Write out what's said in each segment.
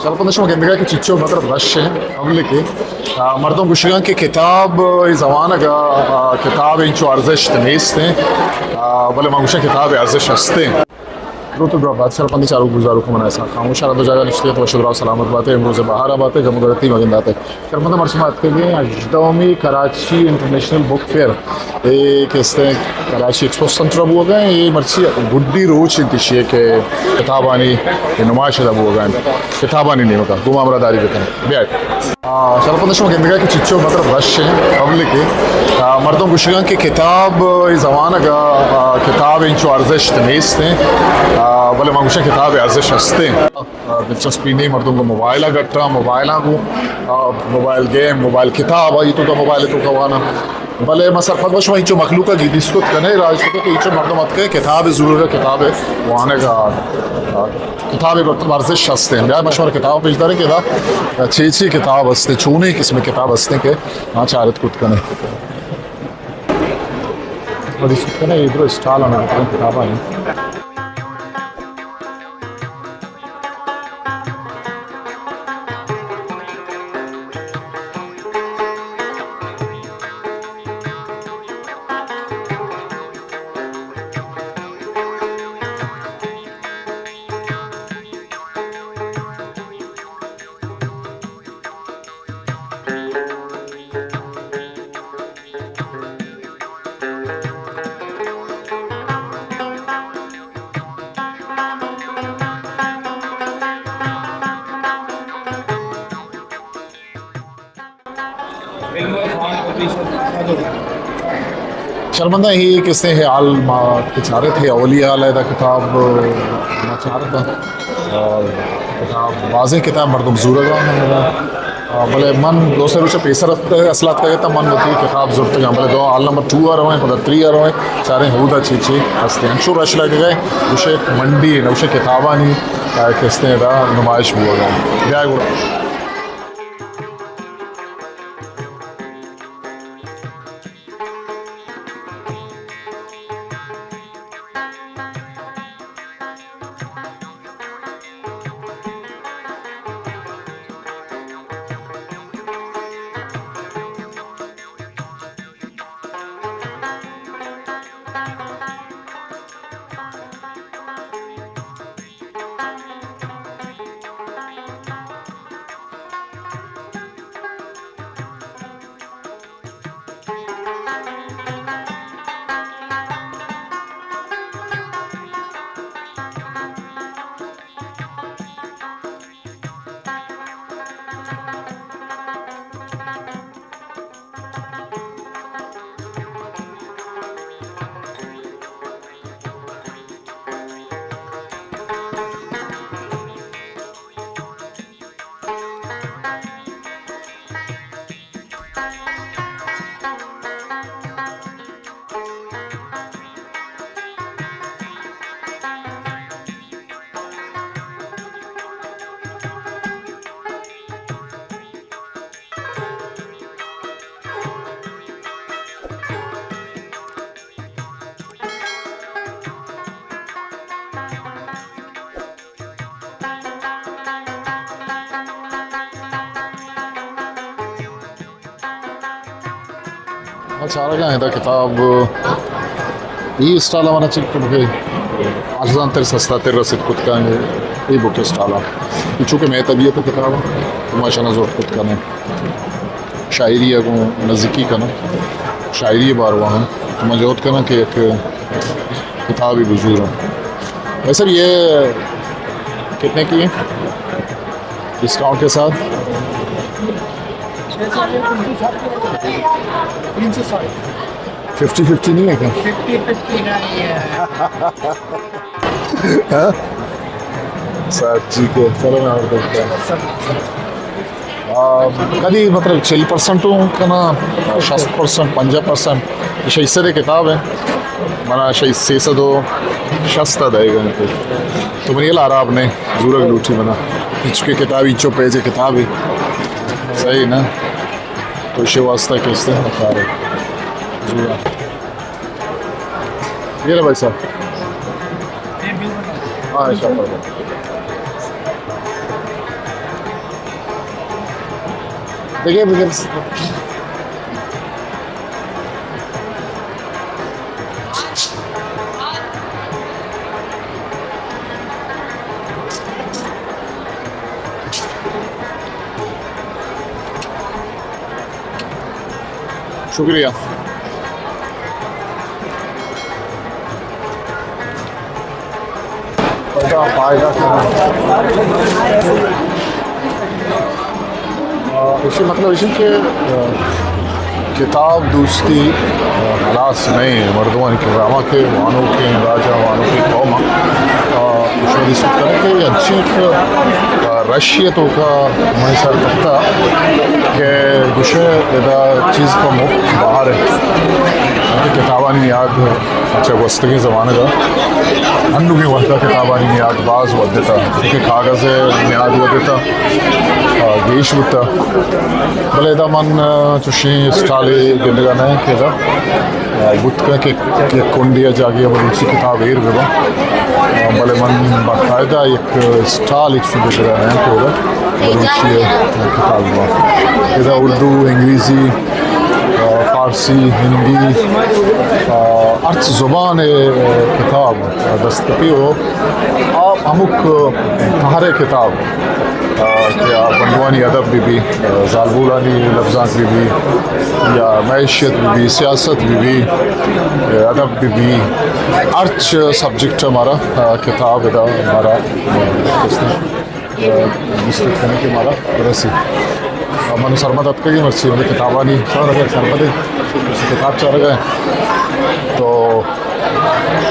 شرپندہ، شما گندگا کہ چچو مطلب رش ایں، پبلک ایں۔ آ، مردم گوشگاں کہ کتاب ءِ زمانگ ءَ، آ، کتاب ءِ انچو ارزشت نیست ایں۔ آ، بلے من گوشاں کتاب ءِ ارزشت ہست ایں۔ درود و دراہ بات شرپندیں چاروک گزاروک، من احسان خاموش، ہر دو جاگہ نشتے تو وش و دراہ سلامت باتے، امروز بہار باتے، گم و گڑتی مگنداتے۔ شرپندہ، مرچی ما اتکگیں ہژدہمی کراچی انٹرنیشنل بک فیئر، اے کہ استیں کراچی ایکسپو سنٹر بوگا ایں، اے مرچی گڈی روچ انت ایشی کہ کتابانی نمائش ادا بوگا ایں، کتابانی نیمگا گوں ما ہمراہ داری بکن۔ بیائے۔ آ، شرپندہ، شما گندگا کہ چچو مطلب رش ایں، پبلک ایں۔ آ، مردم گوشگاں کہ کتاب ءِ زمانگ ءَ، آ، کتاب انچو ارزشت نیست ایں۔ آ، بلے من گوشاں کتاب ءِ ارزشت ہست ایں۔ آ، دلچسپی نی، مردم گوں موبائل ءَ گٹاں، موبائل ءَ گوں، آ، موبائل گیم، موبائل کتاب، آئی تو کا موبائل تو کا وانا۔ بلے ما سرپد بشما انچو مخلوق ءَ دیست کت کنے، راج تو کہ انچو مردم اتکے، کتاب ضرور ہے، کتاب وانگ ءَ، آ، کتاب ارزش ہست ایں۔ بیا ما شمارا کتاب پیش داریں کہ ادا چے چے کتاب ہست ایں، چونیں قسم کتاب ہست ایں کہ ما چارت کت کنے۔ اور اس کنے ادھر اسٹال ہمیں کتاب ہیں۔ شرمندہ، ہی کسے ہے حال ما کہ چارت ہے، اولی حال ہے دا کتاب ما چارت دا۔ اور کتاب، بازیں کتاب مردم زورگا ہیں۔ آ، بلے من دو سے روچ پیسر ات-، اصل اتکگ اتاں، من وتی کتاب زرتگاں، بلے دو حال نمبر ٹو ءَ رویں، پدا تھری ءَ رویں، چاریں ہودا چی چی ہستے۔ انچو رش لگگ ءَ، گوشے منڈی، نوشے کتابانی، آ، کستے دا نمائش بوگا۔ بیا گڑا۔ ما چارگا ایں دا کتاب، ای اسٹال ءَ منا چک کت کہ ارزان تر سستا تر رسید کت کن، ای بک اسٹال ءَ۔ چونکہ مئے طبیعت کتاب، تو ما شنا زور کت کنیں۔ شاعری ءَ گوں نزیکی کناں، شاعری ءِ باروا ہم تو من جہد کناں کہ یک کتابے بزوراں۔ بھائی صاحب، یہ کتنے کی ہے ڈسکاؤنٹ کے ساتھ؟ تین سو ساٹھ۔ ففٹی ففٹی نہیں ہے کیا؟ ففٹی ففٹی نہیں ہے۔ ہاں؟ سر، ٹھیک ہے، چلو میں اور دیکھتا ہوں۔ آ، کدی مطلب چل پرسنٹ ہوں کنا، شست پرسنٹ، پنجاہ پرسنٹ، یہ شہی سر کتاب ہے، منا شہی سے سد و شست دے گا تو، تو منی لا عرب نے زورگ لوٹی منا، ہچ کے کتاب، ہچو پیج کتاب ہے، صحیح نا؟ تو شے واسطہ کستے بتا رہے۔ زورا۔ یہ رہا بھائی صاحب۔ ہاں، انشاءاللہ۔ دگہ بگرس۔ شکریہ۔ فائدہ، فائدہ۔ آ، ایشی مطلب ایشی کہ، آ، کتاب دوستی، آ، ہلاس نہ ایں مردمانی کرا، ہما کہ وانوکیں راجا، وانوکیں قوم، آ، شما دیست کنے کہ انچیں یک، آ، رشے توکا مئے سر کپتا کہ گوشے ادا چیز پہ مفت بہر ایں۔ انکہ کتابانی نیاد چہ گوستگیں زمانگ ءَ انوگیں وھد ءَ کتابانی نیاد باز ودتا، چونکہ کاغذ ءِ نیاد ودتا، آ، گیش بوتا۔ بلے ادا من، آ، چوشیں اسٹالے گندگ ءَ نہ آں کہ ادا، آ، بوت کنت کہ یک کنڈے ءَ جاگہے ءَ بلوچی کتاب ایر بہ باں۔ آ، بلے من باقاعدہ یک اسٹالے چوشیں گندگ ءَ نہ آں کہ ادا بلوچی ءِ کتاب باں۔ ادا اردو، انگریزی، آ، فارسی، ہندی، آ، ہرچ زبان ءِ کتاب دست کپی و آ ہمک قہر ءِ کتاب، آ، کہ آ بندوانی ادب بہ بی، آ، زالبولانی لبزانک بہ بی، یا معیشت بہ بی، سیاست بہ بی، ادب بہ بی، ہرچ سبجیکٹ ءَ مارا، آ، کتاب ادا مارا، آ، دیست کنگ ءَ مارا رسی۔ من سرمد اتکگیں مرچی ہمے کتابانی سر ءَ سرمد کتاب چارگ ءَ۔ تو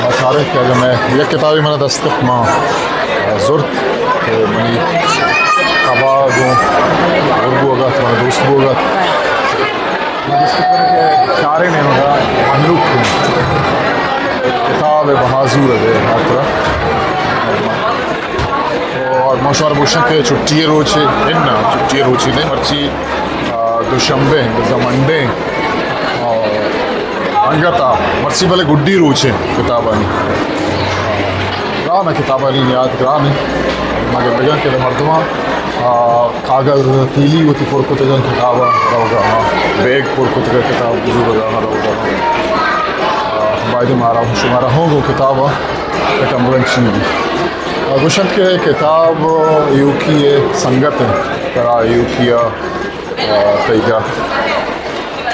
ما چاریں کہ اگہ مئے یک کتابے منا دست کپت، ما زرت کہ منی تبا گوں ہور بوگ ءَ ات، منا دوست بوگ ءَ ات۔ ما دیست کنیں کہ چاریں نیمگ ءَ مہلوک کتاب ءِ بہا زورگ ءِ ہاترا۔ اور ما شمارا گوشاں کہ چھٹی ءِ روچے، اناں، چھٹی ءِ روچے نہ ایں، مرچی، آ، دوشنبے، بزاں منڈے، آ، انگت ءَ مرچی بلے گڈی روچے کتابانی۔ گران ایں کتابانی نیاد گران ایں۔ ما گندگ ءَ آں کہ مردماں، آ، کاگد تیلی وتی پر کتگ اَنت کتاب ءَ روگ ءَ، بیگ پر کتگ اَنت کتاب زورگ ءَ روگ ءَ۔ آ، باید مارا شمارا ہوں گوں کتاب ءَ یک ہمگرنچی بی۔ آ، گوشنت کہ کتاب ایوکی ءِ سنگت اِنت، ترا ایوکی ءَ، آ، تئی گا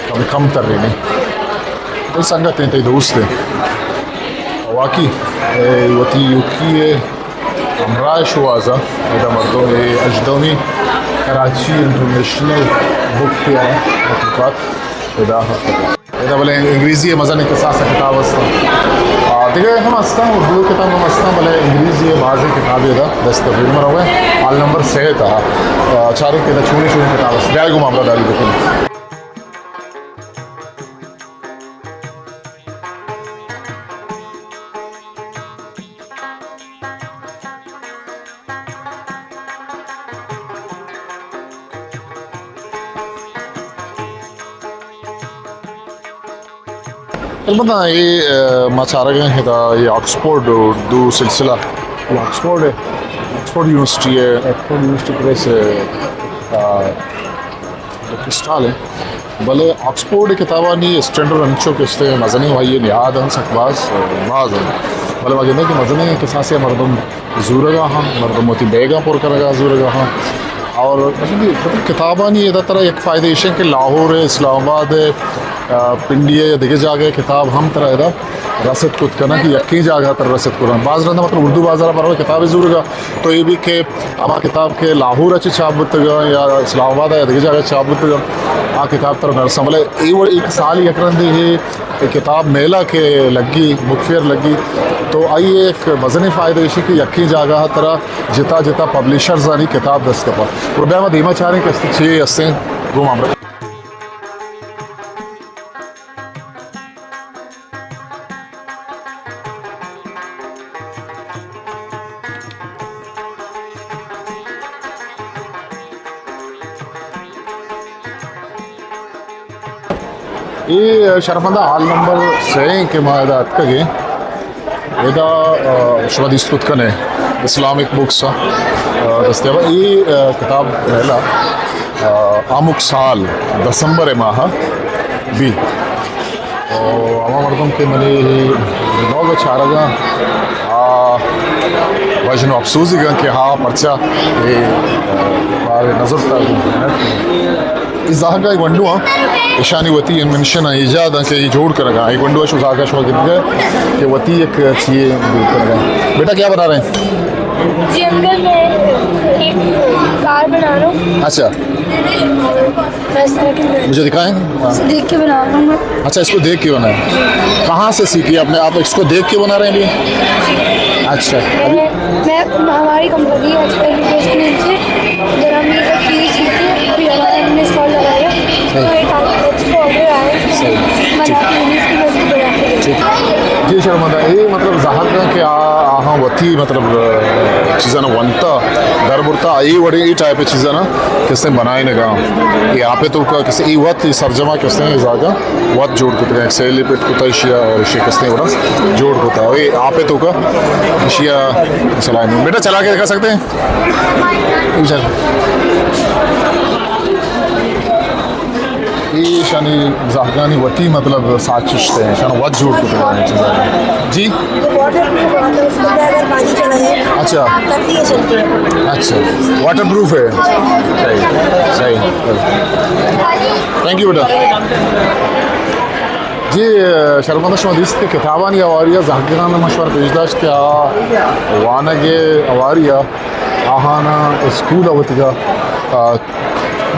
کم، کم ترینی۔ تئی سنگت اِنت، تئی دوست اِنت۔ واقعی، اے وتی ایوکی ءِ ہمراہ شوہاز ءَ ادا مردم اے ہژدہمی کراچی انٹرنیشنل بک فیئر ءِ مخلوقات ادا ہست۔ ادا بلے انگریزی ءِ مزنیں کساس ءِ کتاب است اَنت۔ آ، دگہ ہم است اَنت، اردو ءِ کتاب ہم است اَنت، بلے انگریزی ءِ بازیں کتابے ادا دست کپیت۔ ما رویں ہال نمبر سے ءِ تہا، آ، چاریں کہ ادا چونیں چونیں کتاب است۔ بیائے گوں ما ہمراہداری بکنیں۔ البتہ اے، آ، ما چارگ ءَ ایں ادا اے آکسفورڈ اردو سلسلہ۔ اے آکسفورڈ ءِ، آکسفورڈ یونیورسٹی ءِ، آکسفورڈ یونیورسٹی پریس ءِ، آ، اسٹال اِنت۔ بلے آکسفورڈ ءِ کتابانی اسٹینڈرڈ انچو کہ است اِنت، مزنیں آئی ءِ نیاد اِنت، سک باز، باز اِنت۔ بلے ما گندیں کہ مزنیں کساسے مردم زورگ ءَ اَنت، مردم وتی بیگاں پر کنگ ءَ زورگ ءَ اَنت۔ اور مطلب کتابانی ادا ترا یک فائدہ ایش اِنت کہ لاہور ءِ، اسلام آباد ءِ، آ، پنڈی ءِ یا دگہ جاگہ ءِ کتاب ہم ترا ادا رست کت کناں کہ یکیں جاگہ ءَ ترا رست کناں۔ باز رندا مطلب اردو بازار ءَ بروئے کتابے زورگ ءَ، تو اے بی کہ ہما کتاب کہ لاہور ءَ چہ چاپ بوتگ اَنت یا اسلام آباد ءَ یا دگہ جاگہ ءَ چاپ بوتگ اَنت، آ کتاب ترا نہ رساں۔ بلے اے وڑ یک سالے یک رندے اے، اے کتاب میلہ کہ لگی، بک فیئر لگی، تو آئی ءِ یک مزنیں فائدہ ایش اِنت کہ یکیں جاگہ ءَ ترا جتا جتا پبلشرزانی کتاب دست کپاں۔ گڑا بیا ما دیما چاریں کہ است چے است اِنت، گوں ما ہمراہ۔ اے شرفندہ ہال نمبر سے ایں کہ ما ادا اتکگ ایں۔ ادا، آ، شما دیست کت کنے اسلامک بکس، آ، دستیاب۔ اے، آ، کتاب میلہ، آ، ہمک سال دسمبر ءِ ماہ ءَ بی۔ او ہما مردم کہ منی لوگ ءَ چارگ ءَ آ وژن ءُ افسوزیگ اَنت کہ آ پرچا اے بارے نظر تا۔ اے زہگ ءِ گونڈو آں، ایشانی وتی انوینشن آں، ایجاد آں کہ اے جوڑ کنگ ءَ آں۔ اے گونڈو ءَ شو زہگ ءَ شما گندگ ءَ کہ وتی یک چیزے جوڑ کنگ ءَ آں۔ بیٹا کیا بنا رہے ہیں؟ جی انکل، میں ایک کار بنا رہا ہوں۔ اچھا۔ میں اس طرح کے بنا، مجھے دکھائیں۔ ہاں۔ اسے دیکھ کے بنا رہا ہوں میں۔ اچھا، اس کو دیکھ کے بنا ہے۔ کہاں سے سیکھی آپ نے؟ آپ اس کو دیکھ کے بنا رہے ہیں ابھی؟ اچھا، ابھی میں، میں، ہماری کمپنی ہے ایکسپیریمنٹیشن، ان سے ادھر ہم یہ سب چیزیں سیکھی ہیں۔ ابھی ہمارا ہم نے اسٹال لگایا ہے، صحیح۔ تو ایک آدمی کو آرڈر آیا ہے، صحیح۔ میں ٹھیک۔ آپ کو انگلش کی مزید بنا کے دیں۔ ٹھیک۔ جی شرمندہ، اے مطلب زہگ کہ آ، آہاں وتی مطلب، چیزاں ونتا، در برتا، اے وڑے، اے ٹائپ چیزاں کسے بنائینگا۔ اے آپ تو کا کسے اے وت اے سرجما کسے زہگا وت جوڑ کتگا، ایک سیل پٹ کتا ایشیا اور ایشی کسے وڑا جوڑ کتا۔ اے آپ تو کا ایشیا چلائیں۔ بیٹا چلا کے دکھا سکتے ہیں؟ اے شانی زہگانی وتی مطلب ساچشت ایں، شان وت جوڑ کتگ ایں چیزاں۔ جی؟ یہ واٹر پروف آتا ہے، اس کو کیا اگر پانی چلا جائے، اچھا۔ تب بھی یہ چلتے ہیں۔ اچھا، واٹر پروف ہے۔ صحیح، صحیح۔ تھینک یو بیٹا۔ جی، شرمندہ شما دیست کہ کتابانی ہواری ءَ زہگاں مشورہ پیش داشت کہ آ وانگ ءِ ہواری ءَ آہانا اسکول ءَ وتیگا، آ،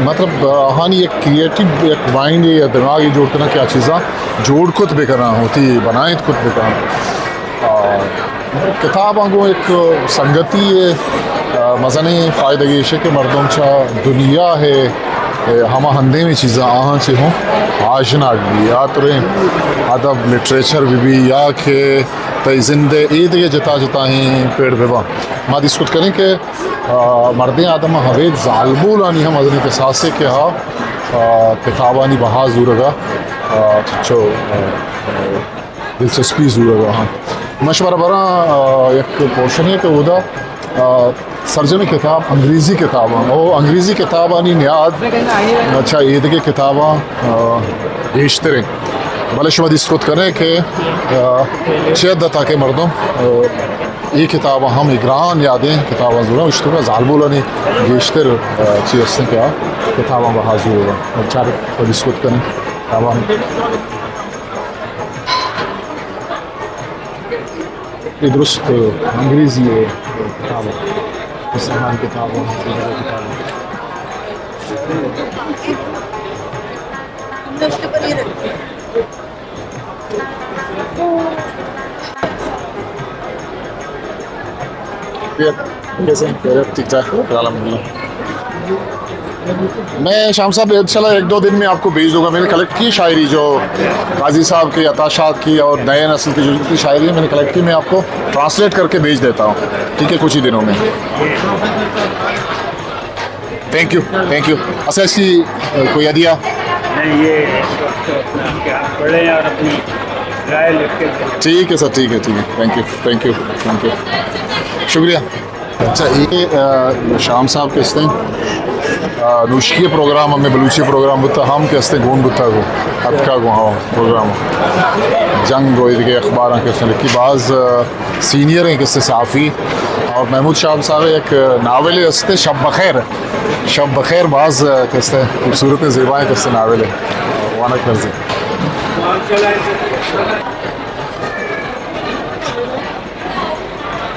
مطلب، آہانی یک کریٹیو، یک مائنڈ یا دماغے جوڑ کناں کہ آ چیزاں جوڑ کت بکناں، وتی بنائینت کت بکناں۔ آ، کتاباں گوں یک سنگتی ءِ، آ، مزنیں فائدہ ایش کہ مردم چہ دنیا ءِ، آ، ہما ہندیمی چیزاں آہاں چہ ہوں آژناگ بی، آ تریں ادب، لٹریچر بہ بی یا کہ تئی زند ءِ اے دگہ جتا جتائیں پڑ بہ باں۔ ما دیست کت کنیں کہ، آ، مردیں آدم ءَ ہبید زالبولانی ہم مزنیں کساسے کہ آ، آ، کتابانی بہا زورگ ءَ، آ، چچو، آ، دلچسپی زورگ ءَ ہاں۔ من شمارا براں، آ، یک پورشنے کہ اودا، آ، سرجمیں کتاب انگریزی کتاب آں۔ او انگریزی کتابانی نیاد، اچھا، ایدگہ کتاباں، آ، گیشتر ایں۔ بلے شما دیست کت کنئے کہ، آ، چہ حد تاکہ مردم، آ، اے کتاباں ہم اے گران یادیں کتاباں زوراں، اشتوکا زالبولانی گیشتر، آ، چی ہستیں کہ آ کتاباں بہا زورگ ءَ۔ چار پہ دیست کت کنیں کتاباں۔ اے درست انگریزی ءِ کتاب ایں۔ مسلمان کتاب ایں، کتاب ایں۔ کیسے ہیں؟ خیریت؟ ٹھیک ٹھاک؟ الحمدللہ۔ میں شام صاحب انشاءاللہ ایک دو دن میں آپ کو بھیج دوں گا۔ میں نے کلیکٹ کی شاعری جو قاضی صاحب کی، عطا شاد کی اور نئے نسل کی جو جتنی شاعری ہے، میں نے کلیکٹ کی، میں آپ کو ٹرانسلیٹ کرکے بھیج دیتا ہوں، ٹھیک ہے، کچھ ہی دنوں میں۔ تھینک یو، تھینک یو۔ اچھا، اس کی، آ، کوئی ہدیہ؟ نہیں، یہ اس وقت اپنا کہ آپ پڑھیں اور اپنی رائے لکھ کے دیں۔ ٹھیک ہے سر، ٹھیک ہے، ٹھیک ہے۔ تھینک یو، تھینک یو، تھینک یو۔ شکریہ۔ اچھا، اے، آ، شام صاحب کہ استیں، آ، نوشکی پروگرام ہمیں بلوچی پروگرام بوتا، ہم کہ استیں گون بوتا گو، اتکا گو، ہاں، پروگرام۔ جنگ و ایدگہ اخباراں کہ استیں لکھی، باز، آ، سینئر ایں کہ استیں صحافی۔ اور محمود شام صاحب یک ناولے استیں شب بخیر، شب بخیر، باز، آ، کہ استیں خوبصورت ایں، زیبا ایں کہ استیں ناولے۔ وانگ لرزی۔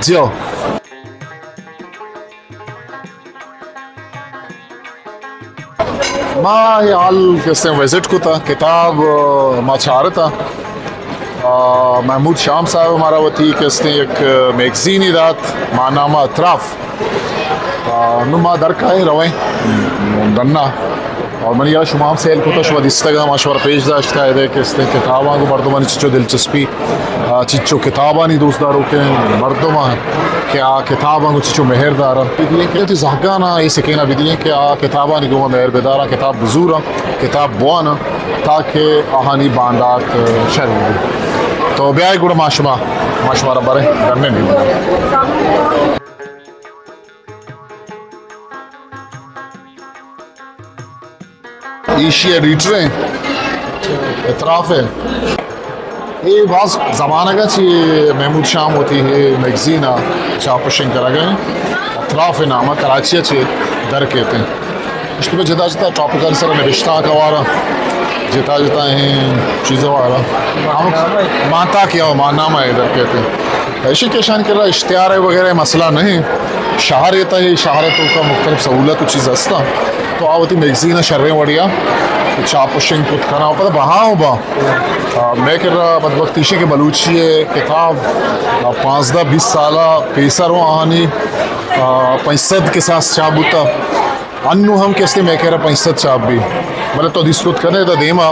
جی ہو۔ ما اے ہال کہ استیں وزٹ کتا، کتاب، آ، ما چارتا۔ آ، محمود شام صاحب مارا وتی کہ استیں یک میگزینی دات، ماہنامہ اطراف۔ آ، نوں ما در کائیں رویں ڈنا۔ اور منی یار شما ہم سیل کتا، شما دیستگا، ما شمارا پیش داشت کہ ایدے کہ استیں کتاباں گوں مردمانی چچو دلچسپی، آ، چچو کتابانی دوست داروکیں مردماں کہ آ کتاباں گوں چچو مہر دارا۔ بدیئیں کہ وتی زہگانا اے سکینا بدیئیں کہ آ کتابانی گوما مہر بدارا، کتاب بزورا، کتاب بوانا، تاکہ آہانی باندات شر بی۔ تو بیائے گڑا ما شما، ما شمارا بریں، ڈنیں بی۔ ایشی ایڈیٹر ایں، اطراف ایں۔ اے باز زمانگ ءَ چہ محمود شام وتی اے میگزین ءَ چاپ و شنگ کنگ ءَ ایں۔ اطراف نامہ کراچی ءَ چہ در کیت ایں۔ اشی پہ جتا جتا ٹاپک ءِ سر ءَ نبشتانک ءِ وارا، جتا جتا ایں چیز ءِ وارا۔ ہم مانتا کیا ماہنامہ ءَ در کیت ایں۔ ایشی کہ اشانی کرا اشتہار وغیرہ مسئلہ نہ ایں۔ شہر ءِ تہ، شہر ءِ توکا مختلف سہولت و چیز ہستاں۔ تو آ وتی میگزین ءَ شریں وڑیا چاپ و شنگ کت کناں، پدا بہا اوں باں۔ آ، مئے کرا بدبختی ایش ایں کہ بلوچی ءِ کتاب، آ، پانزدہ بیست سال ءَ پیسر اوں آہانی، آ، پنچ سد کساس چاپ بوتا۔ انوں ہم کسے مئے کرا پنچ سد چاپ بی۔ بلے تو دیست کت کنے ادا دیما،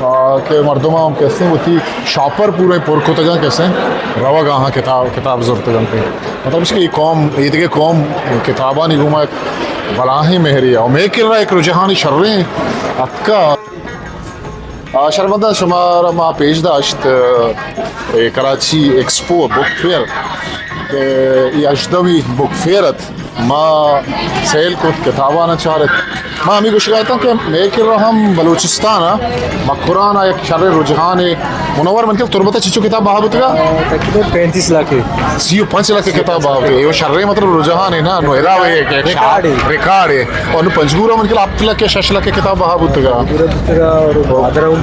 آ، کہ مردماں ہم کسے وتی شاپر پورے پر کتگاں، کسے روگ آہاں کتاب، کتاب زرتگاں۔ مطلب ایش کہ اے قوم، اے دگہ قوم کتابانی گوما یک بلاہیں مہرے ءَ۔ مئے کرا یک رجحانے شریں اتکا۔ آ، شرمندہ شمارا ما پیش داشت، اے کراچی ایکسپو بک فیئر، کہ اے ہژدہمی بک فیئر ات۔ ما سیل کت، کتاباں چارت۔ ما ہمے گوشگ ءَ اتاں کہ مئے کرا ہم بلوچستان ءَ مکران ءَ یک شریں رجحانے۔ منور، من کہ تربت ءَ چچو کتاب بہا بوتگا؟ تقریباً پینتیس لاکھ۔ سی و پنچ لاکھ کتاب بہا بوتگ۔ اے شریں مطلب رجحانے نا، نو ادا اے کہ ریکارڈے۔ ریکارڈے۔ اور نو پنجگور ءَ من کہ ہفت لاکھ یا شش لاکھ کتاب بہا بوتگا۔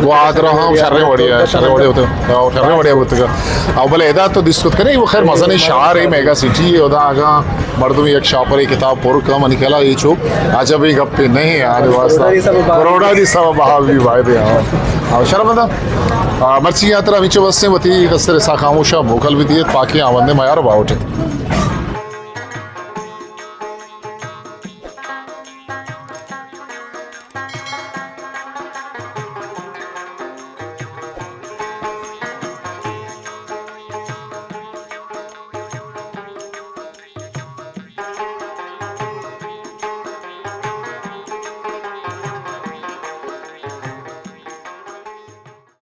گوادر ءَ ہم شریں وڑیا، شریں وڑیا بوتگا۔ او بلے ادا تو دیست کت کنے، وہ خیر مزنیں شہرے، میگا سٹی اے، ادا اگاں مردم یک شاپرے کتاب پر کن، منی خیال ءَ اے چو عجبیں گپے نہ ایں، آنے واسطہ کروڑانی سما بہا بی باید ایں۔ ہاں۔ ہاں، شرمندہ۔ آ، مرچی آ ترا ہمینچو بس ایں، وتی کستر اسحاق خاموش ءَ موکل بہ دیت، پاکیں ہاوند ءِ میار ءُ باہوٹ ات۔